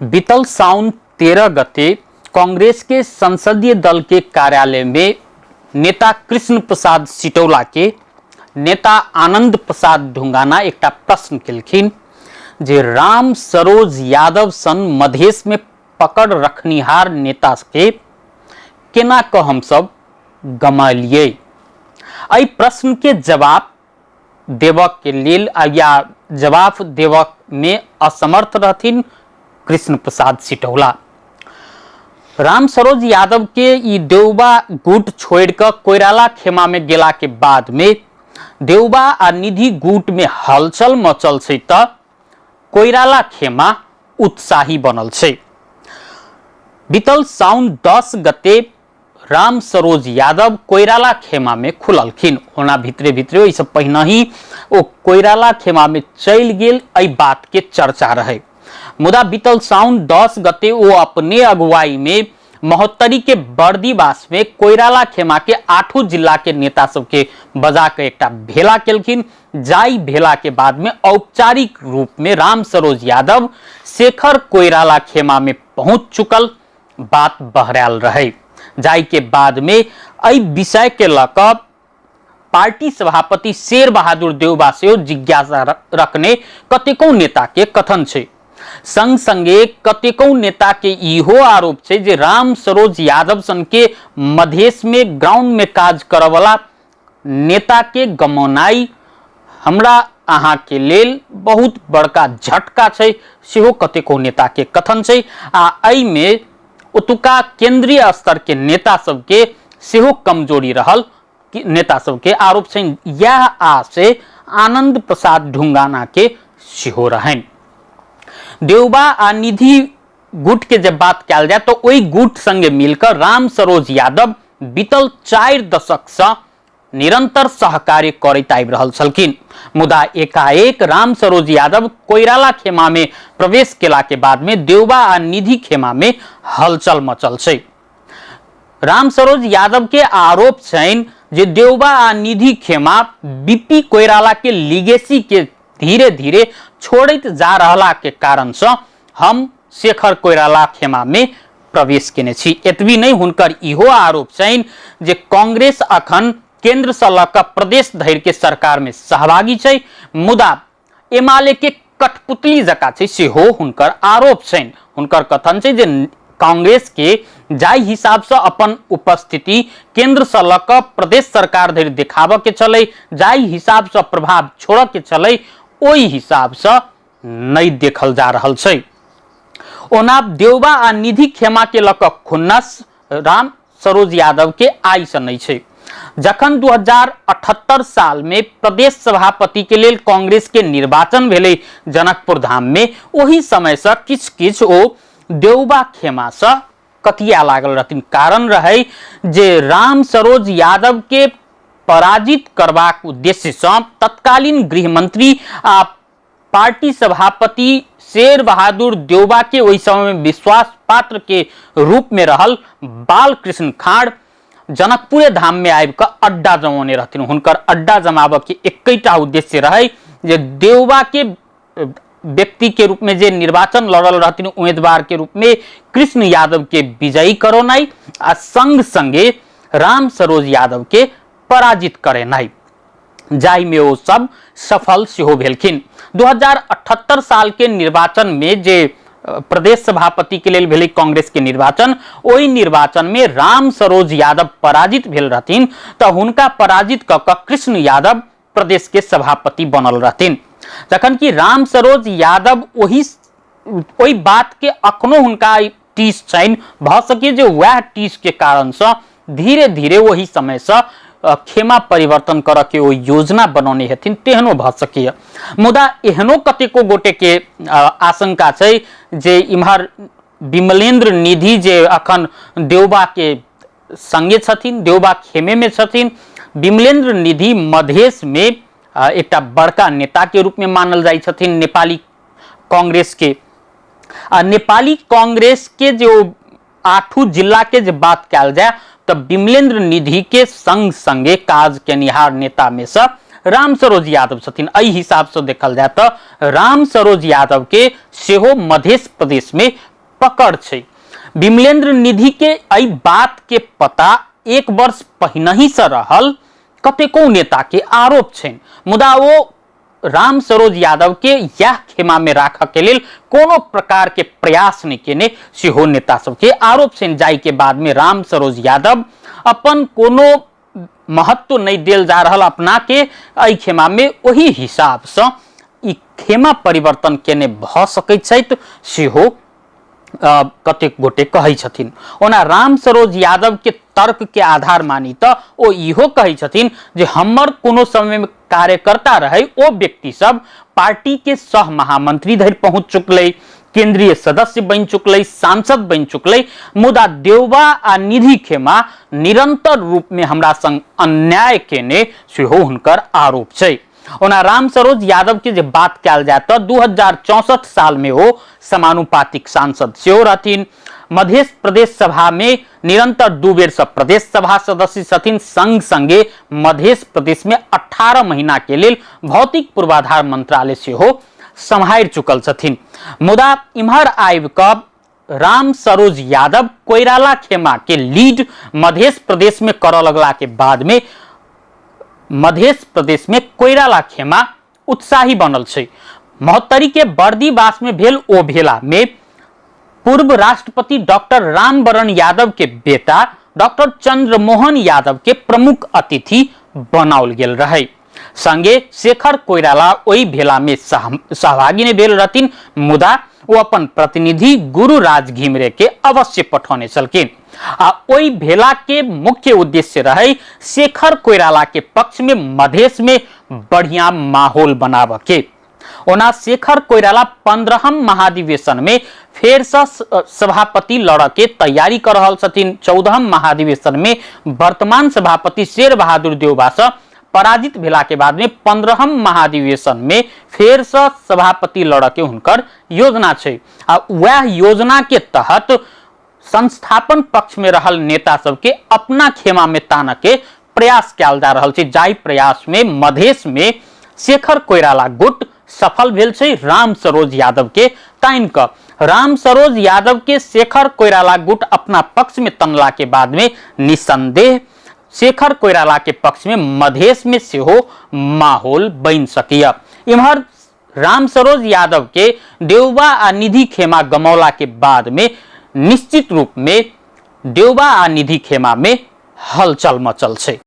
बीतल साउन 13 गते कांग्रेस के संसदीय दल के कार्यालय में नेता कृष्ण प्रसाद सिटौला के नेता आनंद प्रसाद ढुंगाना एकटा प्रश्न केलखिन जे राम सरोज यादव सन मधेश में पकड़ रखनिहार नेता के केना कऽ हमसब गमालियै। एहि प्रश्न के जवाब देबऽ के लेल या जवाब देबऽ में असमर्थ रहथिन कृष्ण प्रसाद सिटौला। राम सरोज यादव के ई देउबा गुट छोड़ि कऽ कोइराला खेमा में गेला के बाद में देउबा आ निधि गुट में हलचल मचल छै तऽ कोइराला खेमा उत्साही बनल छै। बीतल साउन 10 गते राम सरोज यादव कोइराला खेमा में खुललखिन। ओना भीतरे भीतरे ओहिसँ पहिने ही ओ कोइराला खेमा में चलि गेल एहि बात के चर्चा रहे, मुदा बीतल साउन 10 गते ओ अपने अगुवाई में महोत्तरी के बर्दीवास में कोइराला खेमा के 8 जिला के नेता सबके बजा के एकटा भेला केलखिन, जाई भेला के बाद में औपचारिक रूप में राम सरोज यादव शेखर कोइराला खेमा में पहुंच चुकल बात बहरायल रहे। जाई के बाद में एहि विषय के लऽ कऽ पार्टी सभापति शेर बहादुर देउबा सेहो जिज्ञासा रखने कतेको नेता के कथन छै। संग संगे कतेको नेता के इहो आरोप छै जे राम सरोज यादव सन के मधेश में ग्राउंड में काज करऽवला नेता के गमौनाइ हमरा अहाँ के लेल बहुत बड़का झटका छै, सेहो कतेको नेता के कथन छै। आ एहिमे ओतुका केंद्रीय स्तर के नेता सबके सेहो कमजोरी रहल नेता सबके आरोप छनि। इएह आशय आनंद प्रसाद ढुंगाना के सेहो रहनि। देउबा आ निधि गुट के जब बात कयल जाय तो ओहि गुट संगे मिलकर राम सरोज यादव बीतल 4 दशक से निरंतर सहकार्य करैत आबि रहल छलखिन, मुदा एकाएक राम सरोज यादव कोइराला खेमा में प्रवेश केला के बाद में देउबा आ निधि खेमा में हलचल मचल छै। राम सरोज यादव के आरोप छनि जे देउबा आ निधि खेमा बीपी कोइराला के लीगेसी के धीरे धीरे छोड़ैत जा रहला के कारण से हम शेखर कोइराला खेमा में प्रवेश केने छी। एतबी नहि, हुनकर इहो आरोप छनि जे कांग्रेस अखन केंद्र से लऽ कऽ प्रदेश धरि के सरकार में सहभागी छै, मुदा एमाले के कठपुतली जकाँ छै, सेहो हुनकर आरोप छनि। हुनकर कथन छै जे कांग्रेस के जाहि हिसाब से अपन उपस्थिति केंद्र से लऽ कऽ प्रदेश सरकार धरि देखाबऽ के छलै, जाहि हिसाब से प्रभाव छोड़ऽ के छलै, ओहि हिसाब से नहि देखल जा रहल छै। ओना देउबा आ निधि खेमा के लऽ कऽ खुन्नस राम सरोज यादव के आइ से नहि छै। जखन 2078 साल में प्रदेश सभापति के लेल कांग्रेस के निर्वाचन भेलै जनकपुर धाम में, ओहि समय से किछु किछु ओ देउबा खेमा से कतिया लागल रहथिन। कारण रहे जे राम सरोज यादव के पराजित करबाक उद्देश्य से तत्कालीन गृहमंत्री आ पार्टी सभापति शेर बहादुर देउबा के ओहि समय में विश्वास पात्र के रूप में रहल बालकृष्ण खाड़ जनकपुरे धाम में आबि कऽ अड्डा जमौने रहथिन। हुनकर अड्डा जमाबऽ के एकैटा उद्देश्य रहे जे देउबा के व्यक्ति के रूप में जे निर्वाचन लड़ल रहथिन उम्मीदवार के रूप में कृष्ण यादव के विजयी करौनाइ आ संग संगे राम सरोज यादव के पराजित करेनाइ, जाहिमे ओ सब सफल सेहो भेलखिन। 2078 साल के निर्वाचन में जे प्रदेश सभापति के लेल भेलै कांग्रेस के निर्वाचन, ओहि निर्वाचन में राम सरोज यादव पराजित भेल रहथिन तऽ हुनका पराजित कऽ कऽ कृष्ण यादव प्रदेश के सभापति बनल रहथिन। जखन कि राम सरोज यादव ओहि बात के अखनो हुनका टीस छनि, भऽ सके जे वएह टीस के कारण से धीरे धीरे ओहि समय से खेमा परिवर्तन करऽ के ओ योजना बनौने हेथिन, तेहनो भऽ सकैए। मुदा एहनो कतेको गोटे के आशंका छै जे इम्हर विमलेंद्र निधि जे अखन देउबा के संगे छथिन, देउबा खेमे में छथिन, विमलेंद्र निधि मधेश में एकटा बड़का नेता के रूप में मानल जाइ छथिन नेपाली कांग्रेस के। आ नेपाली कांग्रेस के जो 8 जिला के जे बात कयल जाय तऽ विमलेंद्र निधि के संग संगे काज केनिहार नेता में से राम सरोज यादव छथिन। एहि हिसाब से देखल जाय तऽ राम सरोज यादव के सेहो मध्य प्रदेश में पकड़ छै। विमलेंद्र निधि के एहि बात के पता एक वर्ष पहिनहि से रहल कतेको नेता के आरोप छनि, मुदा ओ राम सरोज यादव के यह खेमा में राखऽ के लेल कोनो प्रकार के प्रयास नहीं केने सेहो नेता सबके आरोप छनि, जाहि के बाद में राम सरोज यादव अपन कोनो महत्व नहीं देल जा रहल अपना के एहि खेमा में, ओहि हिसाब से ई खेमा परिवर्तन केने भऽ सकैत छथि सेहो कतेक गोटे कहै छथिन। ओना राम सरोज यादव के तर्क के आधार मानी तऽ ओ इहो कहै छथिन जे हमर कोनो समय में कार्यकर्ता रहे ओ व्यक्ति सब पार्टी के सह महामंत्री धरि पहुंच चुकलै, केंद्रीय सदस्य बनि चुकलै, सांसद बनि चुकलै, मुदा देउबा आ निधि खेमा निरंतर रूप में हमरा संग अन्याय केने सेहो हुनकर आरोप छै। ओना राम सरोज यादव के जे बात कयल जाय तऽ 2064 साल में ओ समानुपातिक सांसद सेहो रहथिन। मध्य प्रदेश सभा में निरंतर 2 बेर से प्रदेश सभा सदस्य छथिन, संग संगे मध्य प्रदेश में 18 महीना के लेल भौतिक पूर्वाधार मंत्रालय सेहो सम्हारि चुकल छथिन। मुदा इम्हर आबि कऽ राम सरोज यादव कोइराला खेमा के लीड मध्य प्रदेश में करऽ लगला के बाद में मध्य प्रदेश में कोइराला खेमा उत्साही बनल छै। महोत्तरी के बर्दीवास में भेल ओ भेला में पूर्व राष्ट्रपति डॉक्टर रामवरण यादव के बेटा डॉक्टर चंद्रमोहन यादव के प्रमुख अतिथि बनाओल गेल रहे। संगे शेखर कोइराला ओहि भेला में सहभागी नहीं भेल रहथिन, मुदा ओ अपन प्रतिनिधि गुरुराज घिमिरे के अवश्य पठौने छलखिन। आ ओहि भेला के मुख्य उद्देश्य रहे शेखर कोइराला के पक्ष में मधेश में बढ़िया माहौल बनाबऽ के। ओना शेखर कोइराला 15हम महाधिवेशन में फेर से सभापति लड़ऽ के तैयारी कर रहल छथिन। 14हम महाधिवेशन में वर्तमान सभापति शेर बहादुर देउबा से पराजित भेला के बाद में 15हम महाधिवेशन में फेर से सभापति लड़ऽ के हुनकर योजना छै। आ वएह योजना के तहत संस्थापन पक्ष में रहल नेता सबके अपना खेमा में तानऽ के प्रयास कयल जा रहल छै, जाहि प्रयास में मधेश में शेखर कोइराला गुट सफल भेल छै राम सरोज यादव के तानि कऽ। राम सरोज यादव के शेखर कोइराला गुट अपना पक्ष में तनला के बाद में निसंदेह शेखर कोइराला के पक्ष में मधेश में सेहो माहौल बनि सकैया। इम्हर राम सरोज यादव के देउबा आ निधि खेमा गमौला के बाद में निश्चित रूप में देउबा आ निधि खेमा में हलचल मचल छै।